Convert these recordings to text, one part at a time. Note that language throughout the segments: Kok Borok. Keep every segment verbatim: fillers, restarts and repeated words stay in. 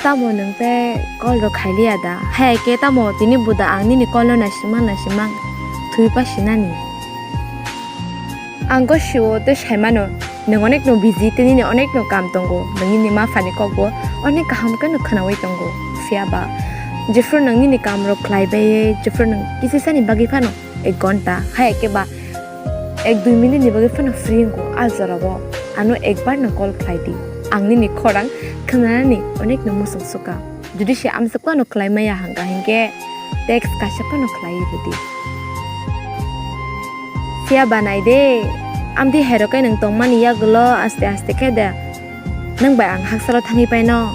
Tamo nwng tei call rok khailiya da? Haya khe tamo tini buda ang nini call no naisimang naisimang thwi pasinani. Ang gosio tei saimano, nwng onek no busy tei nini onek no kam tongo, nwng nini ma phani kok bo onek kaham khe no khwnawi tongo. Phiya ba jephru nwng nini kam rok khlai bai, jephru nwng kisisani bagwi phano ek ghonta, haya khe ba ek dui minute ni bagwi phano free wngo, a jora o ano ekbar no call khlai di. Ang nini khorang khwnanani onek no muchung suka. Jodi se amsuk phano khlai maya hwnkha hinkhe text kaisa phano khlai rw di. Phiya ba nai de, amtwi hai rok khe nwng tongmani yagulo aste aste khe de nwng bai ang haksalo thangwi paino.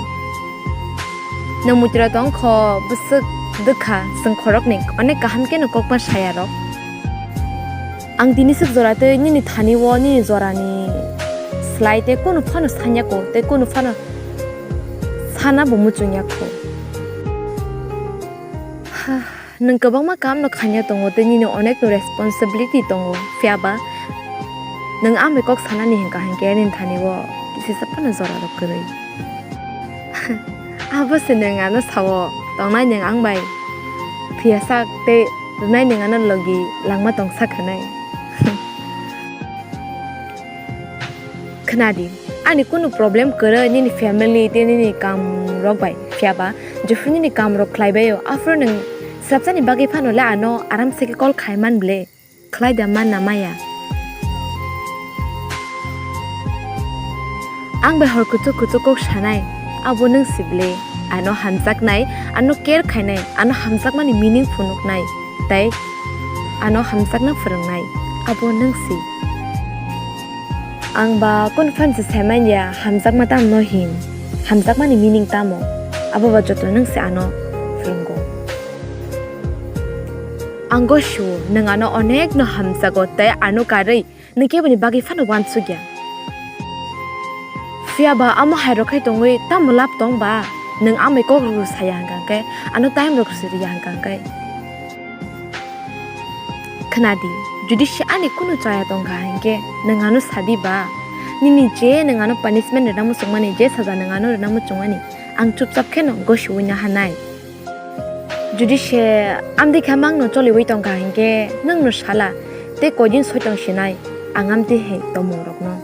Nwng muitura tong kho, bwswk dwkha, chwng khoroknwi onek kaham khe no kokma saya rok. Ang tini swk jora tei nini thani o nini jorani slai tei kunu phano sanya kho, tei kunu phano sana bo muchung ya kho. Ha, nwng kwbangma kam no khaina tongo tei nini onek no responsibility tongo, phiya ba nwng amni kok sanani hwnkha hinkhe nini thani o kisisa phano jora rok kwrwi. Abo se nwng ano sao, tongnai nwng ang bai phiya sak tei rwnai nwng ano logi langma tong sak hwnwi. Khna di, ani kunu problem kwrwi nini family tei nini kam rok bai, phiya ba jephru nini kam rok khlai bai o, aphuru nwng swrapsani bagwi phano le ano aram se khe call khai man ble. Khlai da man na maya. Ang bai hor kuchuk kuchuk kok sanai, abo nwng si ble. Ano hamjaknai, ano care khainai, ano hamjakmani meaning phunuknai, tei ano hamjakna phwrwngnai, abo nwng si. Ang ba kunu phan se sai man ya, hamjakma tamo no hin, hamjakmani meaning tamo, abo ba joto nwng se ano phwrwngo. Ang gosio, nwng ano onek no hamjago tei ano karwi nwng keboni bagwi phano uansukya. Phiya ba amo hai rok khai tongwi tamo lab tong ba? Nwng amai kok rw saya hwnkha khe, ano time rok siriya hwnkha khe. Khna di, jodi se ani kunu chaya tongkha hinkhe nwng ano sadi ba? Nini je nwng ano punishment rwna muchungmani, je saja nwng ano rwna muchungmani, ang chupchap kheno gosiwi naha nai. Jodi se amtwi khe mangno choliwi tongkha hinkhe nwngno sala tei koidin soi tong sinai ang amtwi hai tongmung rokno.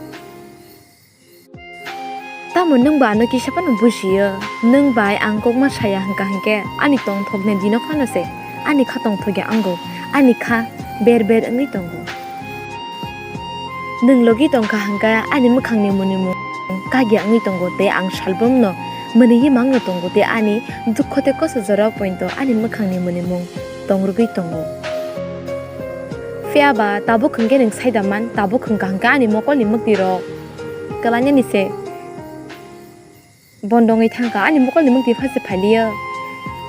Tamo nwng ba ano kisa phano bujiyo? Nwng bai ang kokma saya hwnkha hinkhe ani tongthokni dino phano se ani kha tongthokya wngo, ani kha ber ber wngwi tongo. Nwng logi tongkha hwnkhe ani mwkhangni mwnimung kagya wngwi tongo tei ang salbrumno mwnwi mangno tongo tei ani dukho tei kosto jora pointo ani mwkhangni mwnimung tongrwgwi tongo. Phiya ba tabuk hwnkhe nwng saida man, tabuk hwnkha hwnkhe ani mokolni mwktwi rok kwlainani se. Bondongwi thangkha, ani mokolni mukti phase phailiyo.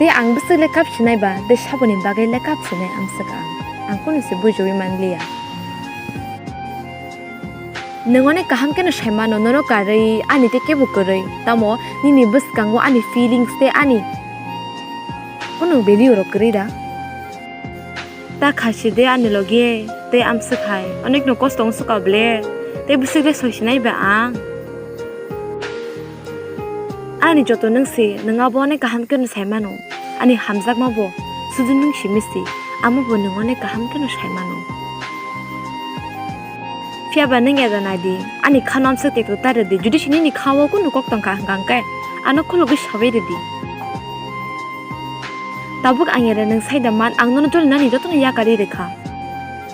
Tei ang bwswk le kap sinai ba, tei saboni bagwi le kap sinai amswk ang. Ang kunu se bujiwi manliya. Nwng onek kaham kheno sai mano, nono karwi ani tei kebo kwrwi. Tamo nini bwskango ani feelings tei ani kunu value rok kwrwi da? Ta khaisi de ani logi, tei amswk hai, onekno kosto wng swka ble, tei bwswk le soi sinai ba ang. Ani joto nwng si, nwng abo onek kaham kheno sai mano, ani hamjakma bo, sudu nwng simi si, amo bo nwng onek kaham kheno sai mano. Phiya ba nwng ya da nai di, ani kha no amswk tei kwtal rw di, jodi se nini kha o kunu kok tong kha hwnkha hwnkhe, ano khulugwi sabai rw di. Tabuk ang ere nwng sai da man, ang nono joli nani jotono yakarwi rwkha.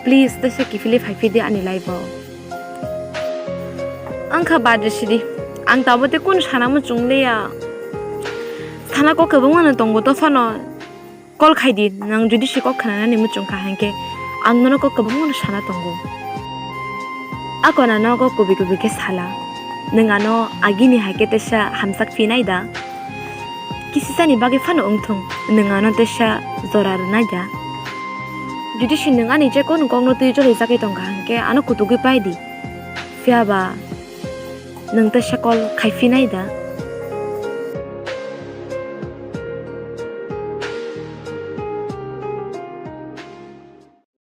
Please, tesa kiphilwi phai phi di ani life o. Ang kha bad rw sidi. Ang tabuk tei kunu sana muchung liya. Sana kok kwbangma no tongo, to phano call khai di. Nwng jodi se kok khwnanani muchung kha hinkhe, ang nono kok kwbangma no sana tongo. A kona no kok kubui kubui khe sala. Nwng ano agini hai khe tesa hamjak phi nai da? Kisisani bagwi phano wngthung, nwng ano tesa jora rwnai da. Jodi se nwng ani je kono kokno twi jolijagwi tongkha hinkhe ano kutugwi pai di. Phiya ba nwng tesa call khai phi nai da?